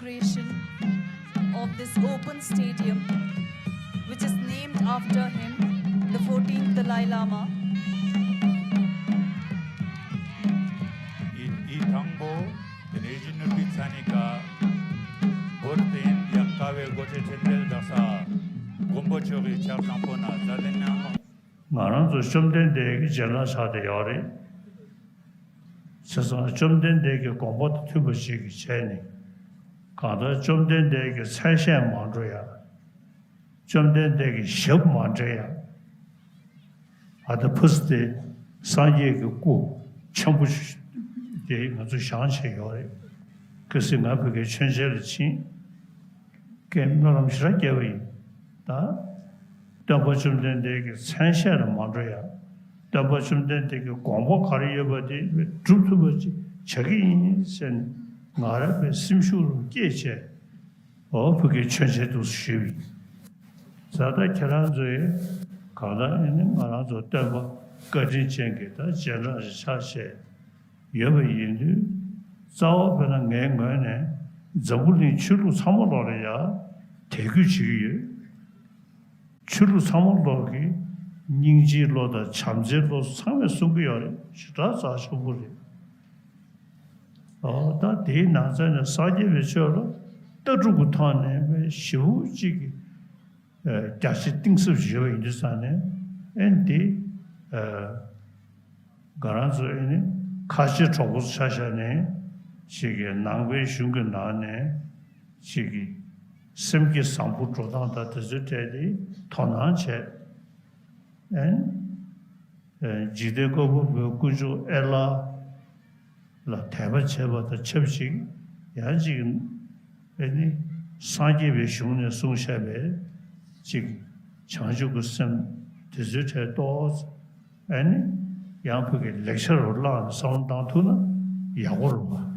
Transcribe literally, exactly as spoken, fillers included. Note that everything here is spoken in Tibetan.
Of this open stadium, which is named after him, the fourteenth Dalai Lama. ཨི་ཨི་དང་པོ་དེ་ནས་ཨེ་ཤི་ནུ་པི་ཚ་ནི་ཀ་བོར་ཏེན་ཡང་ཀ་བའི་སྒོ་ཁྲི་ཁྲི་འབྲེལ་དག་ས་མགོན་པོ་མཆོག་གི་ཕྱག་དང་པོ་ན་ཛ་དེ་ནང་ང་རང་ཚོ་བཅོམ་ལྡན་འདས་ཀྱི་རྗེས་འབྲང་ཆགས་བསྡད་ཡོད་རེད། བྱས་ཙང་བཅོམ་ལྡན་འདས་ཀྱི་དགོངས་པ་དང་མཐུན་པ་ཞིག་གིས་བྱས་ནས། གང་ལྟར་བཅོམ་ལྡན་འདས་ཀྱི་མཚན་ཤས་མ་འགྲོ་ཡ། བཅོམ་ལྡན་འདས་ཀྱི་ཞབས་མ་འདྲེན་ཡ། ཨ་ད་ཕུ་སི་དེ་སངས་རྒྱས་ཀྱི་སྐུ་ཆེན་པོ་དེ་ང་ཚོ་བཞེངས་བྱས་ཡོད་རེད། གལ་སྲིད་ང་བོད་ཀྱི་མཆོད་མཇལ་ལ་ཕྱིན། ཀྱེ་སྨོན་ལམ་ཞེ་དྲག་སྐྱེ་བ་ཡིན། ད། སྟོན་པ་བཅོམ་ལྡན་འདས་ཀྱི་མཚན་ཤས་ལ་མ་འགྲོ་ཡ། སྟོན་པ་བཅོམ་ལྡན་འདས་ཀྱི་དགོངས་པ་ག་རེ་ཡོད་པ་དེ་སྒྲུབ་ཐུབ་པ་ཅིག་བྱ་གི་ཡིན་ཟེར་ནས་ང་རང་པའི་སེམས་ཤུགས་རུ་སྐྱེད་བྱས། འོ་བོད་ཀྱི་མཆོད་མཇལ་འདུག་ཞུས་པ་ཡིན། ད་ལྟ་ཁྱེད་རང་ཚོས་གང་ལྟར་ཨེ་ནི་ང་རང་ཚོ་སྟོན་པ་བཀའ་དྲིན་ཅན་གྱི་ད་རྗེས་འབྲང་ཞིག་ཆགས་བྱས། ཡོད་པ་ཡིན་དུས། རྩ་བ་དཔེར་ན་ངའི་ངོས་ནས་འཛམ་བུ་གླིང་ཆོས་ལུགས་ཚང་མ་ལོག་ལ་ཡ་དད་གུས་བྱེད་ཀྱི་ཡོད། ཆོས་ལུགས་ཚང་མ་ལོག་གིས་སྙིང་རྗེའི་བློ་དང་བྱམས་བརྩེའི་བློ་ཚང་མས་གསུང་གི་ཡོད་རེད། ཞེ་དྲག་རྩ་ཆེན་པོ་རེད། ཨོ་ད་དེའི་ནང་ཚན་ནས་སངས་རྒྱས་པའི་ཆོས་ལ་ལྟ་གྲུབ་ཀྱི་ཐོག་ནས་ཞེ་པོ་ཅིག་གི་རྒྱ་ཆེ་གཏིང་ཟབ་ཞིག་ཡོད་པ་ཡིན་དུས་ཙང་ནས་ཨེ་འདི། ང་རང་ཚོ་ཨེ་ནི་ཁ་ཆེ་གྲོགས་པོ་ཆ་བཞག་ནས་ཞིག་གི་ནང་པའི་གཞུང་གི་ནང་ནས་ཞིག་གི་སེམས་ཀྱི་བཟང་པོ་འགྲོ་སྟངས་དང་དེ་ཚོའི་གྲས་དེ་དོ་སྣང་བྱས། ཨེ་ནི་འཇིག་རྟེན་བཀོད་པ་པོའི་དཀོན་མཆོག་ཨེ་ལ་ལ་དད་པ་བྱས་པ་དང་ཆབས་ཅིག་ཡང་ཅིག་ཨེ་ནི་སངས་རྒྱས་པའི་གཞུང་ནས་གསུངས་བཞག་པའི་ཅིག་བྱང་ཆུབ་ཀྱི་སེམས་དེ་ཚོའི་གྲས་གཏོགས། ཨ་ནི། ཡང་ཕ་གི་ལེགས་ཆ་རུ་བླངས་ནས་བསམ་བློ་བཏང་ཐུབ་ན་ཡག་པོ་རེད་པ།